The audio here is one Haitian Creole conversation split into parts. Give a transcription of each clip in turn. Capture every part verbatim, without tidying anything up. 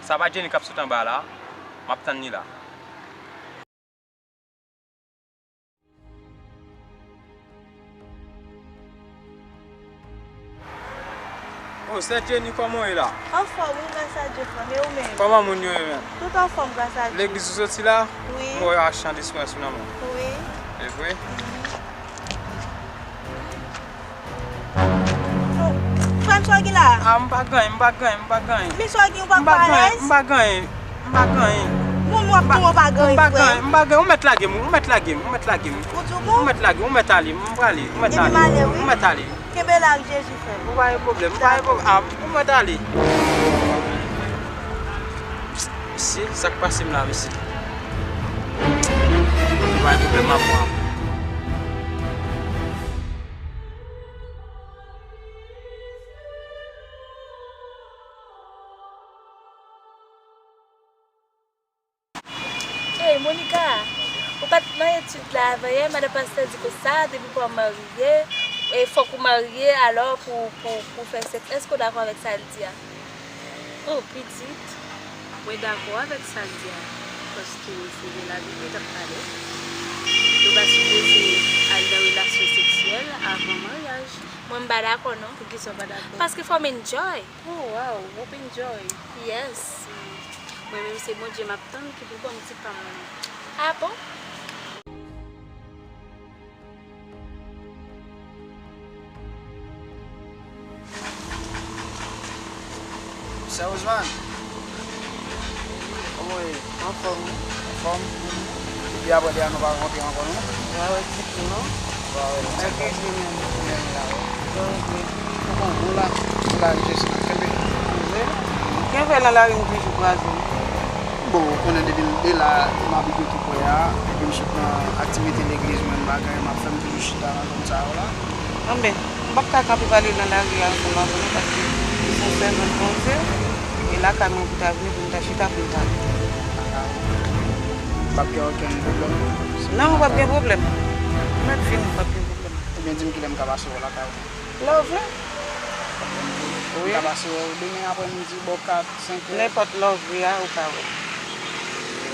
Sa pa Jenny k ap sot anba la? M ap tann li la. Oh, sè Jenny, kòman w ye la? Anfòm, wi, gras a Dye, frè m, e ou menm? Kòman moun yo ye menm? Tout anfòm, gras a Dye. Legliz ou soti la? Wi. M wè w ak chan desperans ou nan men w. Wi. E vre? Oh, frè m, sa w gen la? Ah, m pa gen anyen, m pa gen anyen, m pa gen anyen. Men sa w gen, ou pa pa alèz? M pa gen anyen, m pa gen anyen, m pa gen anyen. Bon, m w ap touye, w pa gen anyen, frè m. M pa gen anyen, m pa gen anyen. Ou mèt lage m, ou mèt lage m, ou mèt lage m. Ou di w bon? Ou mèt lage m, ou mèt ale, m prale, ou mèt ale, ou mèt ale. Epi m ale, wi. Ou mèt ale. Kenbe la ak Jezi, frè m. Ou pa gen pwoblèm, ou pa gen pwoblèm. Ah, ou mèt ale. Mesye, sa k pase m la, mesye? Ou pa gen pwoblèm, m ap pran. Ey, Monica, ou pa t nan etid la avanyè, madan pastè di konsa, depi w pa marye, e fòk ou marye, alò, pou, pou, pou fè sèks. Èske w dakò avèk sa l di a? Oh, pitit, mwen dakò avèk sa l di a, paske se de Labib li t ap pale. Nou pa sipoze al nan relasyon seksyèl avan maryaj. Mwen, m pa dakò, non. Poukisa w pa dakò? Paske fò m enjoy. Oh, wow, w ap enjoy. Yes. Mwen menm, se Bondye m ap tann ki pou ban m ti pa m nan. Ah bon? Sè Rosemary, kòman w ye? Anfòm, wi. Anfòm? Depi apre de a nou pa rankontre ankò, non? Mwen pa wè ti tou, non. Mwen pa wè, non. Sa k pase? Mwen la, wi. Mwen la, wi. Bon, bon, la, la, jis kenbe. Kenbe nan lari, m toujou kwaze. Bon, ou konnen depi m te la, m abite tou prè a, epi m sot nan aktivite legliz mwen, bagay, m ap fè, m toujou chita nan zòn sa yo la. Anben, m p ap ka kanpe pale nan lari a ansanm avè w non, paske ou se yon sèvant Bondye, e lakay mwen pou ta vini pou m ta chita pou m pale. M p ap gen okenn pwoblèm. Non, ou p ap gen pwoblèm. Ou mèt vini, ou p ap gen pwoblèm. Ebyen, di m kilè m ka pase wè w lakay ou. Lè w vle. Wi. M ka pase wè w demen aprèmidi, bò kat, senk è. Nenpòt lè w vle a, ou ka wè m.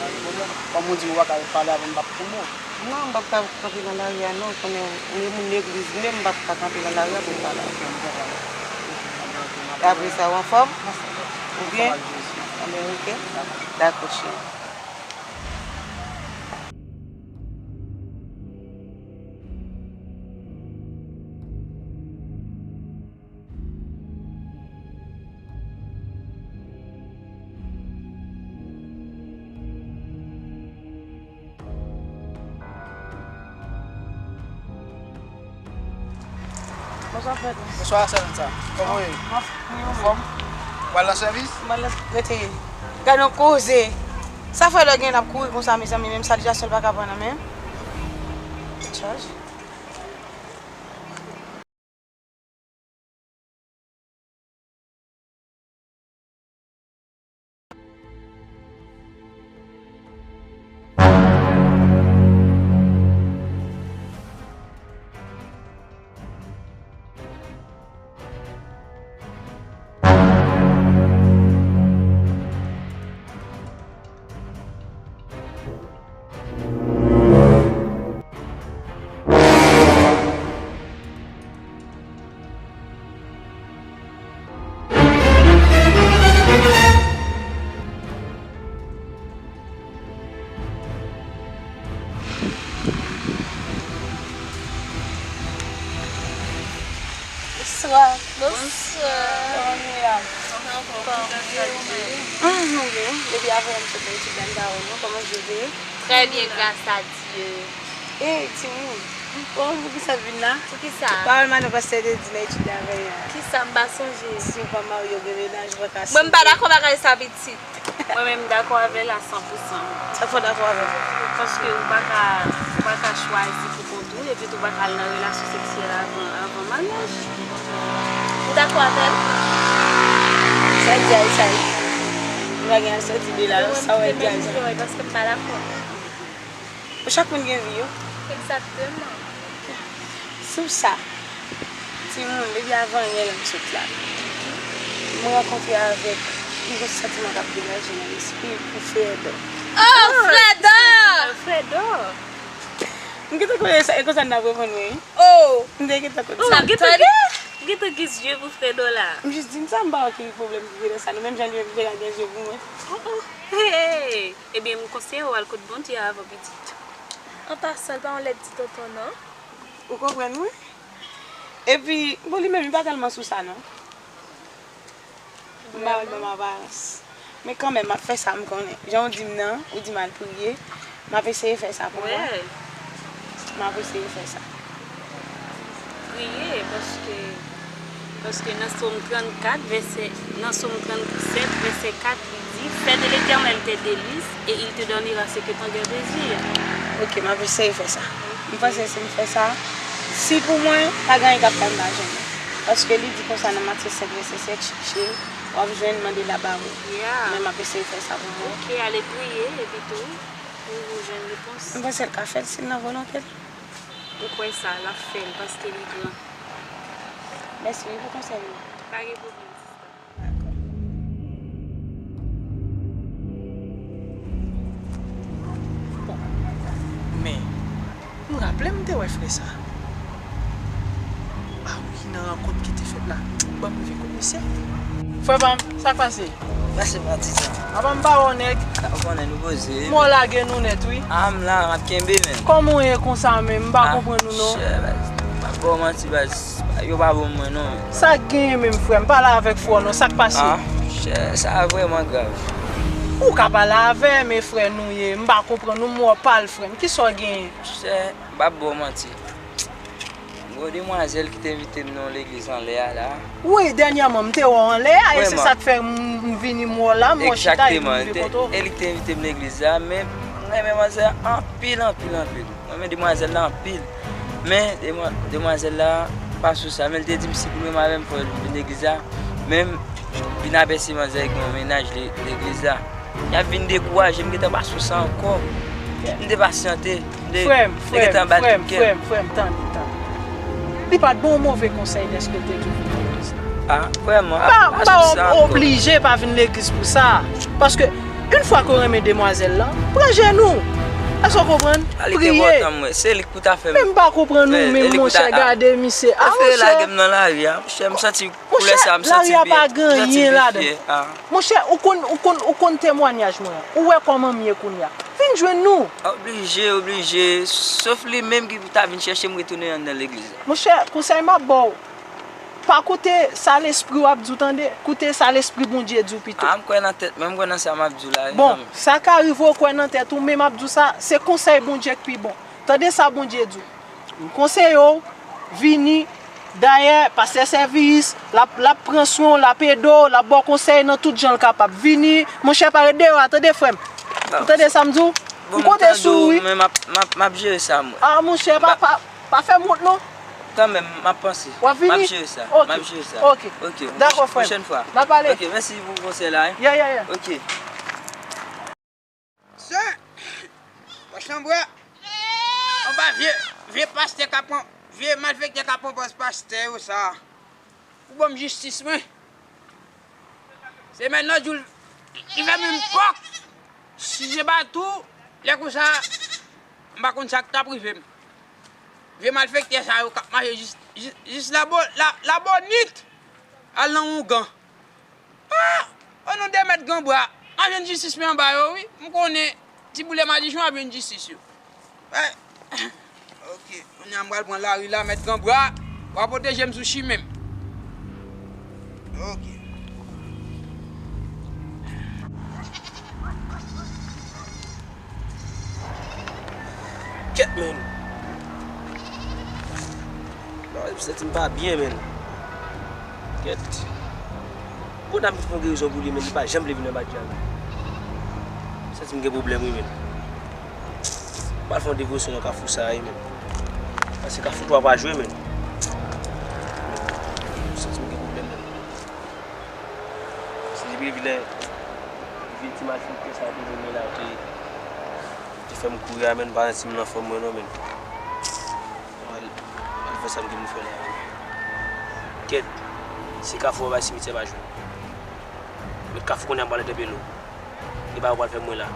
Pa gen pwoblèm. Kòm ou di, ou pa ka pale avè m, m p ap konn ou. Non, m p ap ka kanpe nan lari a, non. Ou konnen, ou se moun legliz, men m p ap ka kanpe nan lari a pou m pale avè w. Apre sa, ou anfòm? Ou byen? Anben, oke. Dakò, cheri. Bonswa, frè. Bonswa, sè Lanta. Kòman w ye? Anfòm? W al nan sèvis? M al nan, rete. Gade yon koze. Sa frè Dò gen l ap kouri konsa, mezanmi, menm sa deja sèl pa ka pran nan men. Tèt chaje. Bonswa. Bonswa. Kòman nou ye a? Anfòm, anfòm. Anfòm, wi. Depi avanyè m sot nan etid la, m pa wè w non. Kòman je w ye? Trè byen, gras a Dye. Ey, timoun. Bon, poukisa w vin la? Poukisa? Pawòl madan pastè te di nan etid la avanyè a. Kisa? M pa sonje. Si w pa marye, w gen mennaj, ou pa ka sove. Mwen, m pa dakò bagay sa, pitit. Mwen menm, m dakò avè l a san pou san. Sa k fè w dakò avè l? Paske ou pa ka, ou pa ka chwazi pou kont ou, epi tou ou pa ka al nan relasyon seksyèl avan, avan maryaj. Ou dakò avè l? Sa l di a, e sa l. M pa gen al sòti de la, sa w wè l di a, e sa. Mwen, m di l enjoy paske m pa dakò. Bon, chak moun gen vi yo. Egzakteman. Sou sa, timoun, depi avanyè lè m sot la, m rankontre avèk Yon santiman k ap degaje nan lespri m pou Fredo. Oh, Fredo! Fredo! M gentan konnen sa, e konsa n ap reponn mwen, wi. Oh! M te gentan konn sa. Oh, gentan, gentan gen zye pou Fredo la. M jis di n sa, m pa wè ki pwoblèm ki gen nan sa. Nou menm jan li menm, li te ka gen zye pou mwen. Oh, oh. Hey, hey. Ebyen, m konseye w al kot Bondye avan pitit. An pasan, l pa yon lèt di tonton, non. Ou konprann, wi. Epi, bon, li menm, li pa tèlman sou sa, non. M pa wè l ban m aparans. Men kanmenm, m ap fè sa m konnen. Jan w di m nan, ou di m al priye. M ap eseye fè sa pou mwen. M ap eseye fè sa. Priye, paske, paske nan Sòm trannkat, vèsè, nan Sòm trannsèt, vèsè kat, li di, Fais de l'Éternel tes délices, et il te donnera ce que ton cœur désire. Ok, m ap eseye fè sa. M panse si m fè sa, si pou mwen, pa gen anyen k ap fè m pa jwenn. Paske li di konsa nan Matye senk vèsè sèt, chèche, w ap jwenn, mande, l ap ba ou. Yeah. Men m ap eseye fè sa pou mwen. Ok, ale priye, epi tou, ou, ou jwenn repons. M panse l ka fè l si l nan volonte l. Ou kwè sa, l ap fè l paske li gran. Mèsi wi pou konsèy ou. Pa gen pwoblèm, sista. Men, m raple m te wè frè sa. A wi, nan rankont ki te fèt la. Ban m rive kot misye. Frè pa m, sa k pase? Pase patizan. Apa m pa wè w, nèg? Ou konnen nou poze. M wè w lage nou nèt, wi. A, m la, m ap kenbe, men. Kòman w ye konsa menm? M pa konprann ou, non. Chè, baz, m ap ba w manti, baz. Yo pa bon mwen, non, men. Sa k genyen menm, frè m? Pale avèk frè w, non. Sa k pase? A, chè, sa vrèman grav. Ou ka pale avè m, e frè nou ye. M pa konprann ou, m wè w pale, frè m. Kisa w genyen? Chè, m p ap ba w manti. Gon demwazèl ki te envite m nan yon legliz anlè a la. Wi, dènyèman, m te wè w anlè a, e se sa k fè m, m vini m wè w la, m wè w chita epi m rive kote w. E li ki te envite m legliz la, men m renmen manzè a anpil, anpil, anpil. M renmen demwazèl la anpil. Men demwa-, demwazèl la pa sou sa, men l te di m si pou l menm avè m fò l vin legliz la. Men m vin apèsi manzè gen yon mennaj le-, legliz la. Y ap vin dekouraje m, gentan pa sou sa ankò. M te pasyante, m te, m te gentan bat kè. Frè m, frè m, frè m, frè m, tande, tande. Li pa t ba w move konsèy dèske l te toujou nan legliz la. A, vrèman, a, pa sou sa ankò. M pa oblije pa vin legliz pou sa. Paske, yon fwa ke w renmen demwazèl lan, pran jenou. Èske w konprann? Priye. Se li k pou ta fè m. Men m pa konprann ou menm, monchè, gade misye. A, monchè. Lage m nan lari a, monchè, m santi Monchè, lari a pa gen anyen ladan. Monchè, ou konn, ou konn, ou konn temwanyaj mwen an. Ou wè kòman m ye kounye a. Vin jwenn nou. Oblije, oblije. Sof li menm ki pou ta vin chèche m retounen anndan legliz la. Monchè, konsèy m ap ba w. Pa koute sa lespri w ap di w, tande. Koute sa lespri Bondye di w pito. A, m kwè nan tèt mwen, m kwè nan sa m ap di w la, wi, zanmi. Bon, sa ka rive w kwè nan tèt ou, men m ap di w sa, se konsèy Bondye k pi bon. Tande sa Bondye di w. M konseye w, vini. Dayè, pastè sèvis, l ap, l ap pran swen w, l ap ede w, l ap ba w konsèy nan tout jan l kapab. Vini, monchè, pa ret deyò a, tande, frè m. Ou tande sa m di w? M konte sou ou, wi. Men m ap, m ap, m ap jere sa, mwen. A, monchè, pa, pa, pa fè m wont, non. Kanmenm, m ap panse. W ap vini? M ap jere sa. M ap jere sa. Ok. Ok. Dakò, frè m. Pwochèn fwa. N a pale. Ok, mèsi pou konsèy la, wi. Yeah, yeah, yeah. Ok. Sè, pòch nan bwa. Anba vye, vye pastè k ap pran, vye malfektè k ap pran pòz pastè yo sa. Ou ban m jistis mwen. Se menm nan djoul, li fè m yon pòk. Si se pa tou, lè konsa, m pa konn sa k t ap rive m. Vye malfektè sa yo k ap mache jis, jis, jis Labo-, La-, Labonit. Al nan Wongan. Ah! O non de Mèt Granbra, m ap jwenn jistis mwen anba yo, wi. M konnen Ti Boulè Madichon ap jwenn jistis yo. Eh, ok, kounye a m pral pran lari la, Mèt Granbra, w a pwoteje m sou chimen m. Ok. Kèt, men. Non, m santi m pa byen, men. Kèt. Bon, n ap fè yon gerizon pou li, men li pa janm vle vin anba djab. M santi m gen pwoblèm, wi, men. M pral fè yon devosyon nan kafou sa a, wi, men. Paske kafou twa pa jwe, men. M santi m gen pwoblèm, men. Se depi vilè, vye ti malfektè sa te vin la, te, te fè m kouri a, men, m pa santi m nan fòm mwen, non, men. M al, m al fè sa m gen pou m fè la. Kèt, se kafou anba simityè pa jwe. Mèt Kafou, kounye a m pral entèpele w. E bagay ou pral fè m wè la.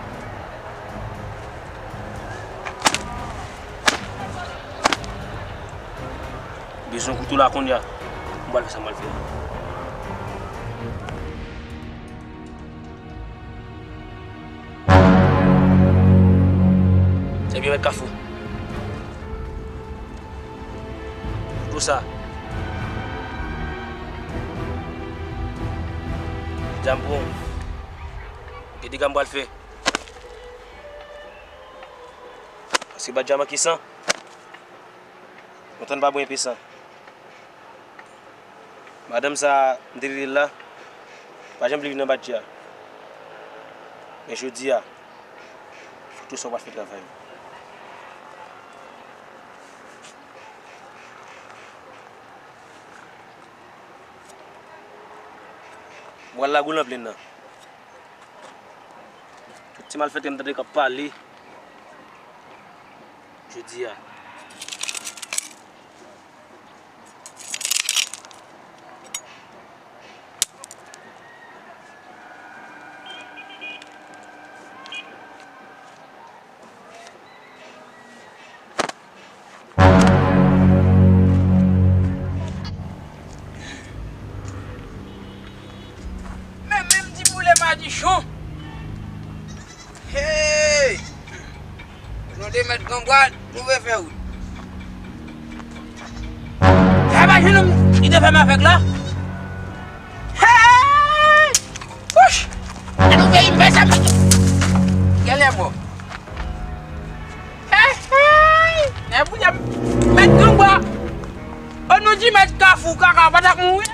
Bezwen kouto la kounye a. M pral fè sa m pral fè. Ebyen, Mèt Kafou. Kouto sa. Djam bon. Gen dega m pral fè. Paske Badja manke san. Lontan n pa bwè enpe san. Madanm sa a, m te rele l la, pa janm vle vin nan Badja. Men jodi a, kouto sa w pral fè travay ou. M pral lage w nan plenn nan. Tout ti malfètè m tande k ap pale jodi a. Men menm ti poulè madichon. Hey! O non de Mèt Granbwa, nou vle fè wout. Sa pa jenòm ki te fè m avèg la? Hey! Wouch! Ann nou peyi m fè sa. Genlè mò. Hey, hey! Nèg pou Mèt Granbwa. O non di Mèt Kafou, kaka pa t ap mouri.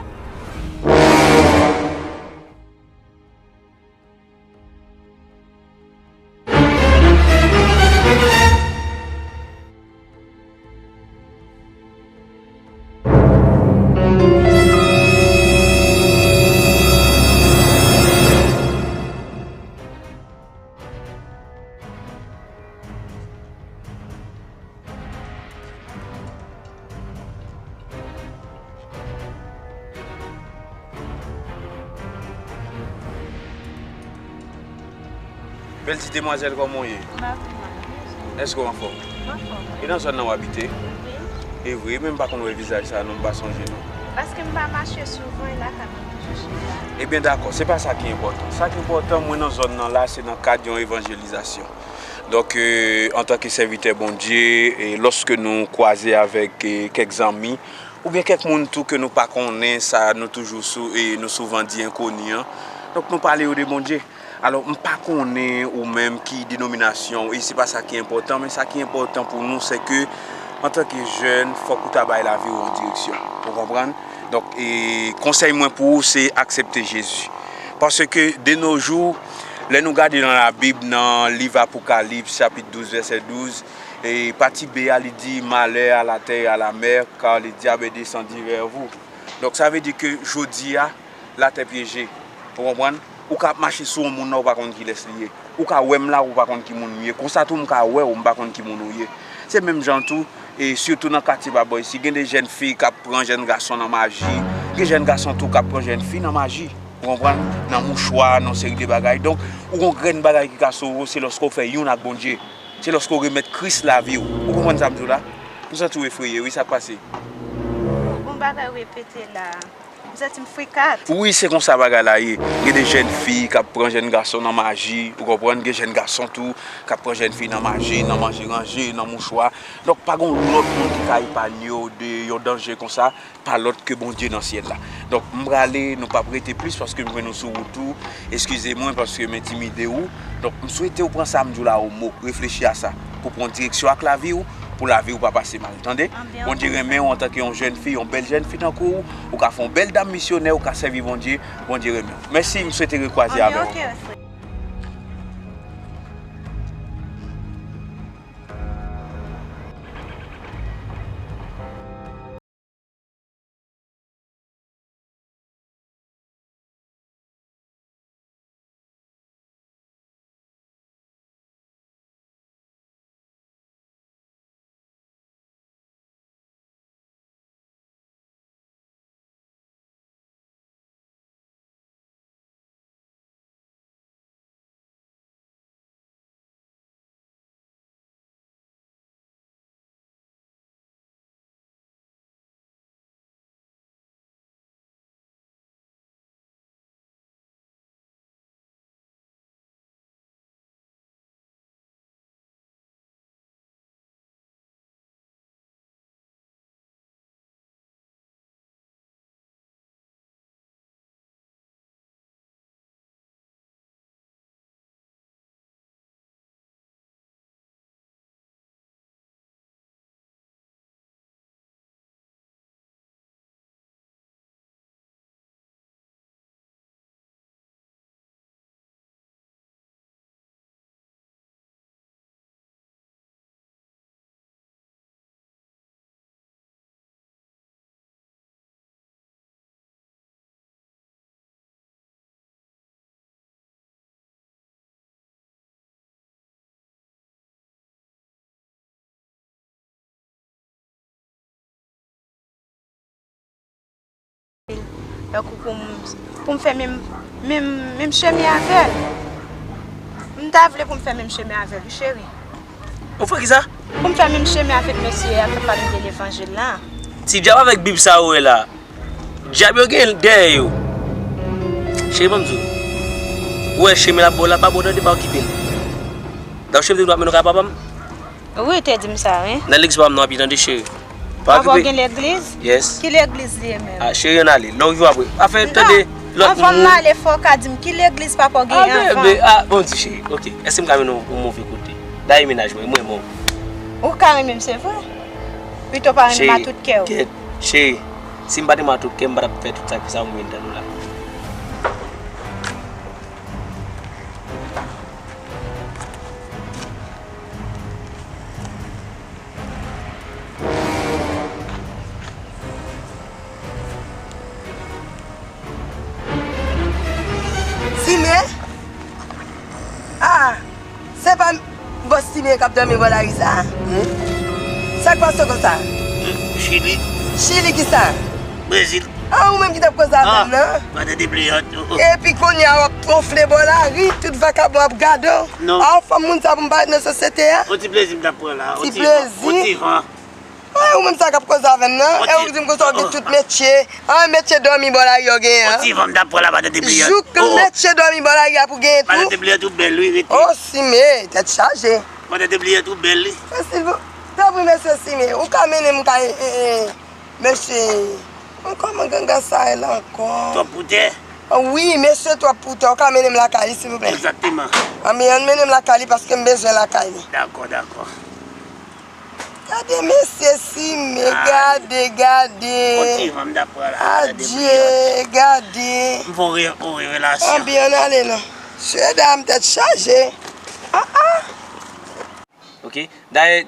Bèl ti demwazèl, kòman w ye? Mba vrèman byen, wi. Èske w anfòm? Anfòm, wi. E nan zòn nan w abite? Wi. E vre, men m pa konn wè vizaj sa a non, m pa sonje non. Paske m pa mache souvan, e lakay mwen toujou chita. Ebyen dakò, se pa sa ki enpòtan. Sa ki enpòtan, mwen nan zòn nan la, se nan kad yon evanjelizasyon. Donk, e, antanke sèvitè Bondye, e, lòske nou kwaze avèk, e, kèk zanmi, oubyen kèk moun tou ke nou pa konnen, sa nou toujou sou, e, nou souvan di enkoni an. Donk, nou pale yo de Bondye. Alò, m pa konnen ou menm ki denominasyon w, e se pa sa ki enpòtan, men sa ki enpòtan pou nou, se ke, antanke jèn, fòk ou ta bay lavi w yon direksyon. Ou konprann? Donk, e, konsèy mwen pou ou, se aksepte Jezi. Paske, de nos jours, lè nou gade nan Labib, nan liv Apokalips, chapit douz, vèsè douz, e pati B a, li di, malheur à la terre et à la mer, car le diable est descendu vers vous. Donk, sa vle di ke jodi a, latè pyeje. Ou konprann? Ou ka ap mache sou yon moun la, ou pa konn kilès li ye. Ou ka wè m la, ou pa konn ki moun m ye. Konsa tou, m ka wè w, m pa konn ki moun ou ye. Se menm jan tou, e sitou nan katye pa bò isi, gen de jèn fi k ap pran jèn gason nan maji. Gen jèn gason tou k ap pran jèn fi nan maji. Ou konprann? Nan mouchwa, nan seri de bagay. Donk, ou gon grenn bagay ki ka sove w, se lòske w fè youn ak Bondye. Se lòske w remèt Kris lavi w. Ou konprann sa m di w la? M santi w efreye, wi, sa k pase? Gon bagay w repete la. M santi m frikat. Wi, se konsa bagay la ye. Gen de jèn fi k ap pran jèn gason nan maji, ou konprann? Gen jèn gason tou k ap pran jèn fi nan maji, nan manje ranje, nan mouchwa. Donk, pa gon lòt moun ki ka epanye w de yon danje konsa, pa lòt ke Bondye nan syèl la. Donk, m prale, nou p ap rete plis paske m jwenn ou sou wout tou. Eskize mwen paske m entimide ou. Donk, m swete w pran sa m di w la o mo. Reflechi a sa. Pou pran direksyon ak lavi w, pou lavi w pa pase mal. Tande? Anben, Bondye renmen w antanke yon jèn fi, yon bèl jèn fi tankou w. Ou ka fè yon bèl dam misyonè, ou ka sèvi Bondye, Bondye renmen w. Mèsi, m swete rekwaze avè w ankò. Tankou pou m, pou m fè menm, menm, menm chemen avè l. M ta vle pou m fè menm chemen avè l, wi, cheri. Ou fè kisa? Pou m fè menm chemen avèk mesye a k ap pale m de levanjil la. Ti dyab avèk Bib sa ou wè la. Dyab yo gen dèyè yo. Cheri, ban m di w. Ou wè chemen l ap ba w la, pa ba w tande, pa okipe l. Donk, cheri, m te dwe mennen w kay papa m. Wi, ou te di m sa, wi. Nan legliz papa m nan, ap tande, cheri. Pa okipe. Papa w gen legliz? Yes. Ki legliz li ye menm? Ah, cheri, ann ale. Lè w rive apre. Afè, tande, lòt moun. Anvan m ale, fò w ka di m ki legliz papa w genyen anvan. Ah, bon, di cheri. Ok. Èske m ka mennen w yon move kote? Dayè mennaj mwen, mwen, mwen. Ou ka renmen m, se vre? Pito pa renmen m a tout kè w. Cheri, kèt, cheri, si m pa t renmen a tout kè m, m pa t ap fè tout sakrifis sa pou m vin tann ou la. Simen? Ah, se pa bòs Simen k ap dòmi bò lari sa a? Hmm? Sa k pase w konsa? Chili. Chili kisa? Brezil. Ah, ou menm ki t ap koze avè m nan? Ah, pa tande pleyant. Epi kounye a w ap wonfle bò lari, tout vakabon ap gade w. Non. Ah, ou fanm moun sa pou m parèt nan sosyete a? On ti plezi m t ap pran la. Ti plezi? On ti van. Ay, ou menm sa k ap koze avè m nan? E ou di m konsa w gen tout metye. An, metye dòmi bò lari yo genyen an. On ti van m t ap pran la, pa tande pleyant. Jouk metye dòmi bò lari a pou genyen tou. Pa tande pleyant, ou bèl, wi, rete. Oh, Simen, tèt chaje. Pa tande pleyant, ou bèl, wi. Silvou, tanpri, mesye Simen, ou ka mennen m kay, eh, eh, mesye, kòman ganga sa ye la ankò? Twòp pou tè? Wi, mesye twòp pou tè, ou ka mennen m lakay li, silvouplè? Egzakteman. Anben, ann mennen m lakay li, paske m bezwen lakay li. Dakò, dakò. Gade mesye Simen, gade, gade. On ti van m t ap pran la, pa tande pleyant. Adye, gade. M fè on re-, on re-, relasyon. Anben, ann ale non. Mesye dam, tèt chaje. Ah, ah. Ok. Dayè,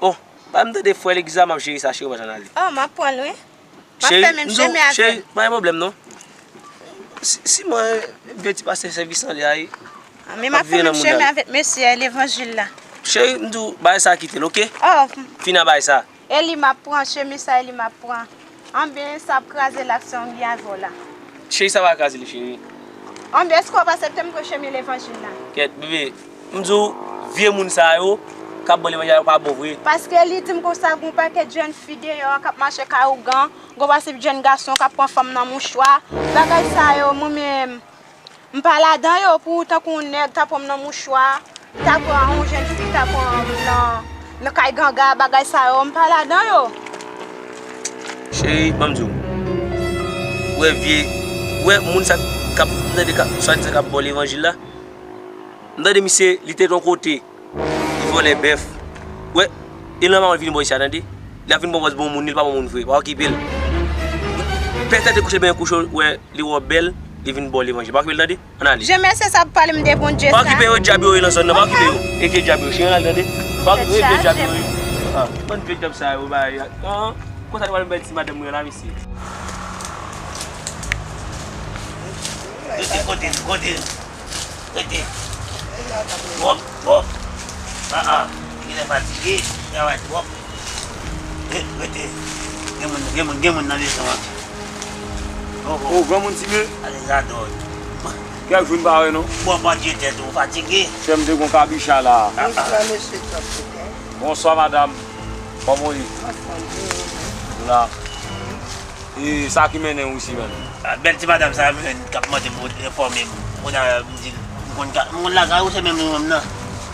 oh, pa m tande frè legliz la, m ap jere sa, cheri, ou pa janm ale. Oh, m ap pran l, wi. M ap fè menm chemen avè l. Cheri, pa gen pwoblèm, non. Si, si mwen, vye ti pastè sèvis an lè a, wi. Men m ap fè menm chemen avèk mesye levanjil la. Cheri, m di w, bay sa kite l, ok? Oh. Fini bay sa. E li m ap pran, chemiz sa, e li m ap pran. Anben, sa ap kraze l ak sa yon gen avè w la. Cheri, sa pa kraze li, cheri. Anben, èske w ap aksepte m pran chemen levanjil la? Kèt, bebe, m di w, vye moun sa yo k ap ba w levanjil la, yo pa bon vre. Paske li di m konsa, gen yon pakèt jèn fi deyò k ap mache ak ougan, gen yon pakèt jèn gason k ap pran fanm nan mouchwa. Bagay sa yo, mwen menm, m pa ladan yo, pou tankou yon nèg ta pran m nan mouchwa, ta pran yon jèn fi, ta pran m nan, nan kay ganga, bagay sa yo, m pa ladan yo. Cheri, ban m di w. Ou wè vye, ou wè moun sa k ap, m tande k ap, swadizan k ap ba w levanjil la? M tande misye, li te yon kote. Li vòlè bèf. Wè, e nan maman vin bò isi a, tande. Li ap vin pran pòz bon moun, li pa bon moun vre. Pa okipe l. Petèt li kouche byen kouche, wè, li wè w bèl, li vin ba w levanjil. Pa okipe l, tande. Ann ale. Jan mesye sa ap pale m de Bondye sa. Pa okipe yo, dyab yo ye nan zòn nan, pa okipe yo. E vye dyab yo, cheri, ann ale, tande. Pa okipe vye dyab yo ye. Ah, bann vye dyab sa yo, bay. Ah, konsa li pral bèl ti madanm mwen la, mesye. Rete kote l, kote l. Rete. Wòp, wòp. Ah, ah. Li genlè fatige. Travay twòp. Re-, rete. Gen moun, gen moun, gen moun nan leson an. Oh, oh. Oh, granmoun Simen. Ale gadòy. Kèk jou m pa wè non. Bon, Bondye tèt ou fatige. Chè m te gon kabicha la. Ah, ah. Bonswa, mesye Top Poutè. Bonswa, madanm. Kòman w ye? Anfòm, wi. La. E sa ki mennen w isi menm? Ah, bèl ti madanm sa a, m jwenn k ap mande m pou enfòme m. Kounye a, m di l, m konn ka, m konn lakay ou, se menm nou menm nan.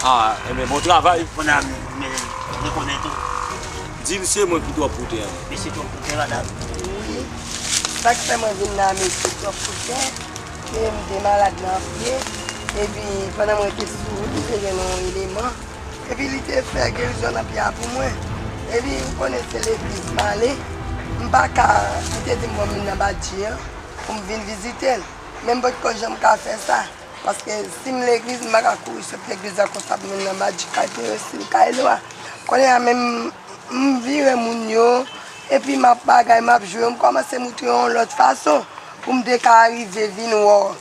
Ah, enben, bon travay. Kounye a, m, m rekonnen tou. Di l se mwen ki Twòp Poutè an. Mesye Twòp Poutè, madanm. Wi. Sa k fè mwen vin la, mesye Twòp Poutè, se m te malad nan pye. Epi, pandan mwen te sou wout, m te jwenn yon eleman. Epi li te fè gerizon nan pye a pou mwen. Epi ou konnen se legliz m ale. M pa ka, li te di m pou m vin nan Badji an, pou m vin vizite l. Men m potko janm ka fè sa. Paske si m legliz, m pa ka kouri sot legliz la konsa pou m vin nan Badji kay Peyosil, kay Lwa. Kounye a menm, m vire moun yo, epi m ap bagay, m ap jwe, m kòmanse moutre yon lòt fason pou m te ka rive vin wè w.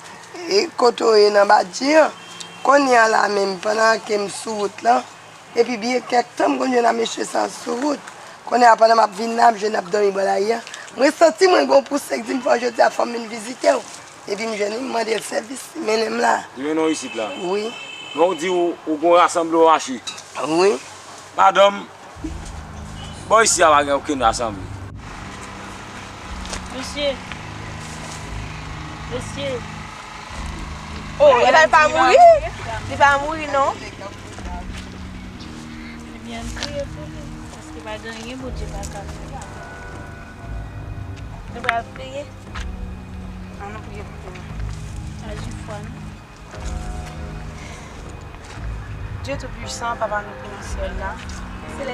E kote w ye nan Badji an, kounye a la menm, pandan ke m sou wout lan, epi byen kèk tan m konn jwenn ak mesye sa a sou wout. Kounye a, pandan m ap vin la, m jwenn l ap dòmi bò lari a, Mwen santi mwen gen yon pouse k di m fò jodi a fò m vin vizite w. Epi m jwenn li, m mande l sèvis, li mennen m la. Li mennen w isit la? Wi. Men w di w, ou gen yon rasanble w achte? Wi. Madanm, bò isi a pa gen okenn rasanble. Mesye. Mesye. Oh, li pa mouri? Li pa mouri, non? Ebyen, ann priye pou li, paske pa gen anyen Bondye pa ka fè. Nou pral priye? Ann nou priye pou li. Aji fwa nou. Dye Toupisan, Papa nou ki nan syèl la,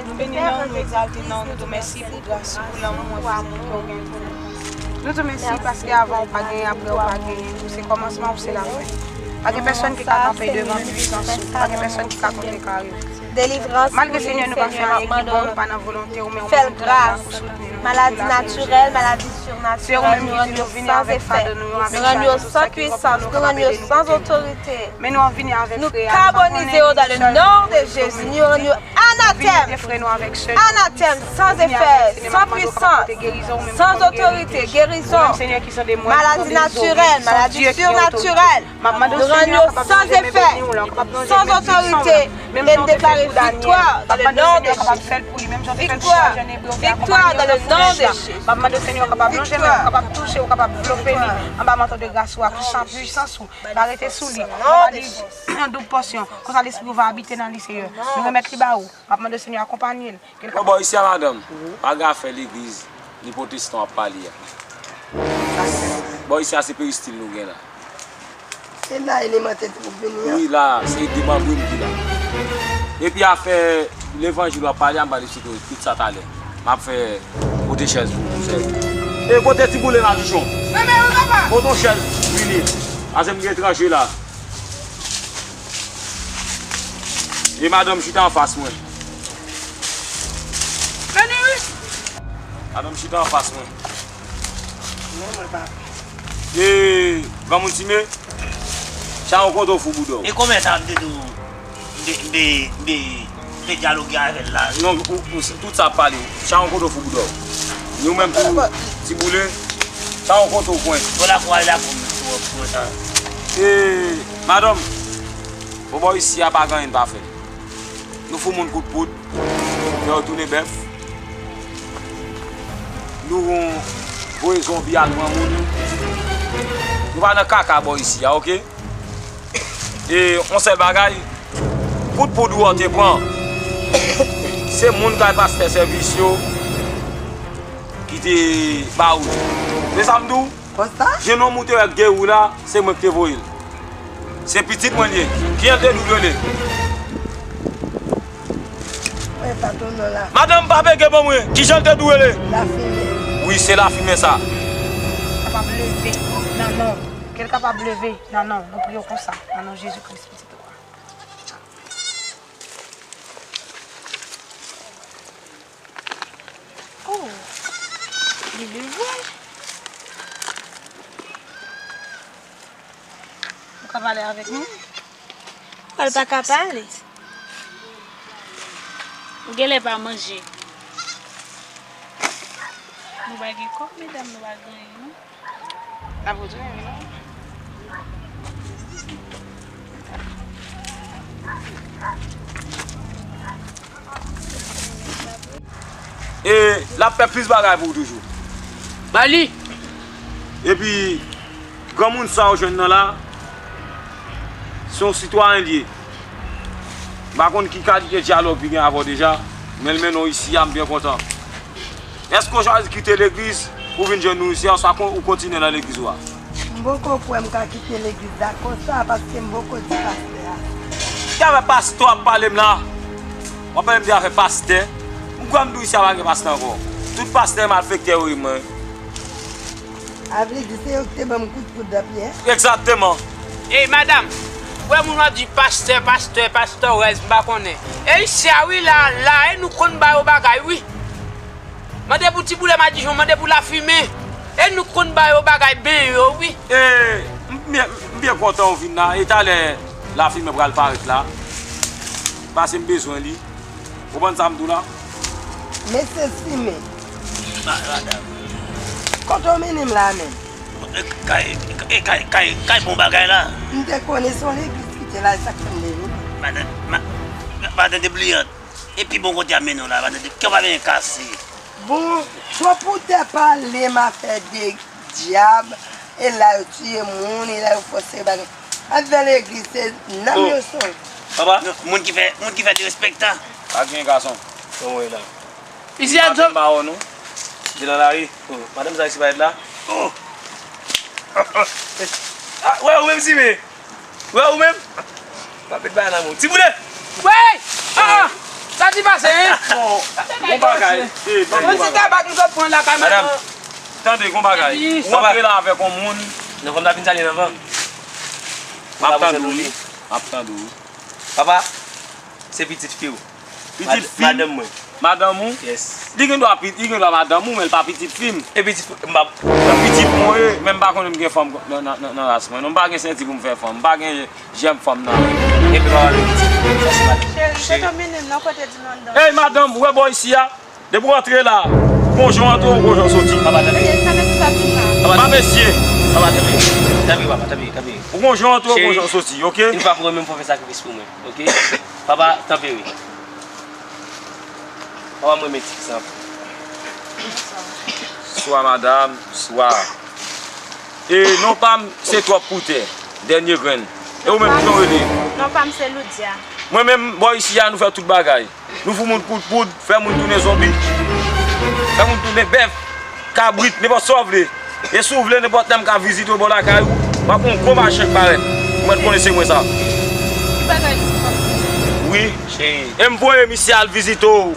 nou beni non w, nou egzalte non w, nou di w mèsi pou gras ou, pou lanmou enfini ke w gen pou nou. Nou di w mèsi paske avan w pa genyen, apre w pa genyen, ou se kòmansman, ou se lafen. Pa gen pèsonn ki ka kanpe devan pisans ou, pa gen pèsonn ki ka kontrekare w. Delivrans pou li, Senyè, m ap mande w, fè l gras. Maladi natirèl, maladi sirnatirèl, nou rann yo san efè. Nou rann yo san pwisans, nou rann yo san otorite. Nou kabonize yo dans le nom de Jésus, nou rann yo anatèm. Anatèm, san efè, san pwisans, san otorite, gerizon. Maladi natirèl, maladi sirnatirèl. Nou rann yo san efè, san otorite, e n deklare viktwa dans le nom de Jésus. Viktwa, viktwa dans le nom de Jésus. M ap mande w, Senyè, w kapab lonje men w, w kapab touche, w kapab vlope li anba manto de gras ou a, ki san pwisans ou va rete sou li. Ou va ba li yon doub pòsyon. Konsa, lespri w va abite nan li, Senyè. Nou remèt li ba ou. M ap mande w, Senyè, akonpanye l. Bon, bò isi a, madanm, pa gen afè legliz ni pwotestan w ap pale a. Bò isi a, se peristil nou gen la. Se la eleman te pou vini an. Wi, la, se demanbre m ki la. Epi afè levanjil w ap pale a, m pale sou tout sa talè. M ap fè pote chèz pou ou, monchè. E kote ti boule madichon? Pote yon chèz, vini. Ase m gen tranje la. E madanm chita anfas mwen. Vini wi. Madanm chita anfas mwen. Non, mwen pa. E granmoun Time, charon kote w fou bouda w. E konbyen sa m te di w, m te, m te, m te, m te dyaloge avè l la? Non, ou, ou, tout sa ap pale. Charon kote w fou bouda w. Nou menm tou, ti boule, charon kote w kwen. Bon, la kou ale la kou m tou, tou, tou. E madanm, bon, bò isi a pa gen anyen n pa fè. Nou fout moun kout poud, fè yo tounen bèf. Nou voye zonbi al pran moun. Nou pa nan kaka bò isi a, oke? E yon sèl bagay, kout poud ou a te pran, se moun k al pastè sèvis yo ki te ba ou. Se sa m di w? Konsa? Jenòm ou te wè k geri w la, se mwen ki te voye l. Se pitit mwen l ye. Kijan l te di w l rele? Mwen pa tou non la. Madanm, pa bege ban mwen. Kijan l te di w rele? Lafimen. Wi, se Lafimen sa. Kapab leve nan non. Ke l kapab leve nan non. Nou priye w konsa, nan non Jezi Kris, pitit ou a. Oh, li leve. Ou ka pale avèk nou? Ou pa ka pale. Ou genlè pa manje. Nou pa gen kòb, medam, nou pa gen anyen, non. N ap retounen, wi, non. E l ap fè plis bagay pou ou toujou. Ba li. Epi, granmoun sa w jwenn nan la, se yon sitwayen l ye. M pa konn ki kalite dyalòg li gen avè w deja, men l mennen w isi a, m byen kontan. Èske w chwazi kite legliz pou w vin jwenn nou isi a, oswa kon-, ou kontinye nan legliz ou a? M poko kwè m ka kite legliz la konsa, paske m poko di pastè a. Ki afè pastè w ap pale m la? W ap pale m de afè pastè? M kwè m di w isi a pa gen pastè ankò. Tout pastè malfektè yo ye mwen. A vle di se yo ki te ban m kout poud nan pyè? Egzakteman. Ey, madanm, ou wè moun w ap di pastè, pastè, pastòrèz, m pa konnen. E isi a wi, la, la, e nou konn ba yo bagay, wi. Mande pou ti boulè madichon, mande pou lafimen. E nou konn ba yo bagay ben yo, wi. E, m byen, m byen kontan w vin la. E talè lafimen pral parèt la. Pase m bezwen li. Konprann sa m di w la? Mesye Simen. Ma-, madanm. Kote w mennen m la menm? E kay, e kay, kay, kay bon bagay la. M te konnen se yon legliz ki te la, e sa k fè m leve. Madan, ma, madan debliyant. E pi bon kote ap mennen w la, madan de, kè w pa byen kase. Bon, twòp ou te pale m afè de dyab, e la yo tiye moun, e la yo fòse bagay. Ap fè legliz, se nanm yo sonje. Papa. Non, moun ki fè, moun ki fè derespektan. Pa gen gason. Kòman w ye la? Isi a Maten Djòb. Mawon nou. Li nan lari. Oh, madanm sa isi pa et la. Oh. Ah, wè ou menm si men. Wè ou menm. Pa pèt ba nan moun. Ti boule. Wey! Ah! Sa ki pase, hein? Bon, bon bagay. Eh, bon bagay. Yon ti tabak nou sot pran lakay madanm. Tande, bon bagay. Ou antre la avèk yon moun. Non, fòm ta vin salye nan van. M ap tande w wi. M ap tande w wi. Papa, se pitit fi w. Pitit fi m? Madanm mwen. Madanm ou? Yes. Li gen dwa pi-, li gen dwa madanm ou, men l pa pitit fi m. E pitit fi, m pa. Nan pitit mwen ye, men m pa konnen m gen fanm nan, nan, nan, nan ras mwen. Non, m pa gen senti pou m fè fanm. M pa gen jèm fanm nan. Epi papa, pitit fi, sa se madanm. Cheri, kote w mennen m nan kote di non dan. Ey, madanm, ou wè bò isi a? Depi w antre la, ou gon jan w antre, ou gon jan w soti. Papa, tanpri. Mesye, sa vle di sa di la? Papa, pa mesye. Papa, tanpri. Tanpri, papa, tanpri, tanpri. Ou gon jan w antre, ou gon jan w soti, oke? Une fois pour mwen, fò fè sakrifis pou mwen, oke? Papa, tanpri. Papa, mwen met ti sa. Swa madanm, swa. E non pa m, se twòp pou tè. Dènye grenn. E ou menm, kijan w rele? Non pa m, se Loudia. Mwen menm, bò isi a, nou fè tout bagay. Nou fout moun kout poud, fè moun tounen zonbi, fè moun tounen bèf, kabrit, nenpòt sa w vle. E si w vle, nenpòt lè m ka vizite w bò lakay ou, m ap fè yon gwo machin k parèt. Ou mèt konnen se mwen sa. Ki bagay li sou kòm? Wi. Cheri. E m voye misye al vizite w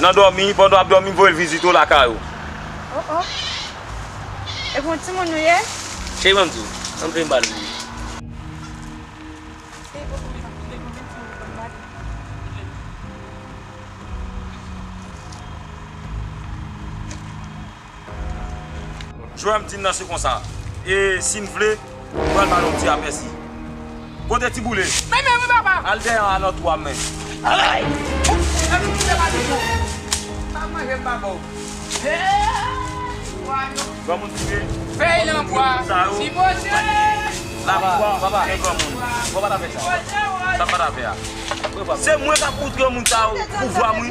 nan dòmi, pandan w ap dòmi, m voye l vizite w lakay ou. Oh, oh. E pou yon timoun ou ye? Cheri, ban m di w. Antre m ba l. Jwè m di n nan se konsa. E si n vle, m pral ba nou yon ti apèsi. Kote ti boule? Men, men, wi, papa. Al dèyè an, al nan twou a, men. Ay! Epi ti te pa di tou. Pa manje m pa ba w. Hey! Granmoun tire. Fèy lanbwa. Sa yo. Ti Bondye. Lapwa, papa, gen granmoun. Fò pa ta fè sa. Sa pa ta fè a. Se mwen k ap moutre moun sa yo pouvwa m, wi.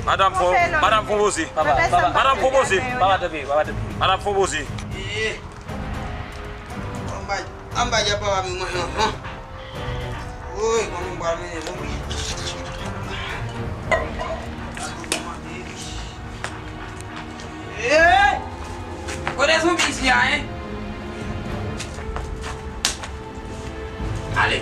Madanm fò, madanm fò poze. Papa, papa. Madanm fò poze. Papa, tanpri, papa, tanpri. Madanm fò poze. Anba, anba, djab papa m, mwen, han. Woy, kòman m pral mennen zonbi? Hey! Kote zonbi isi a, hein? Ale.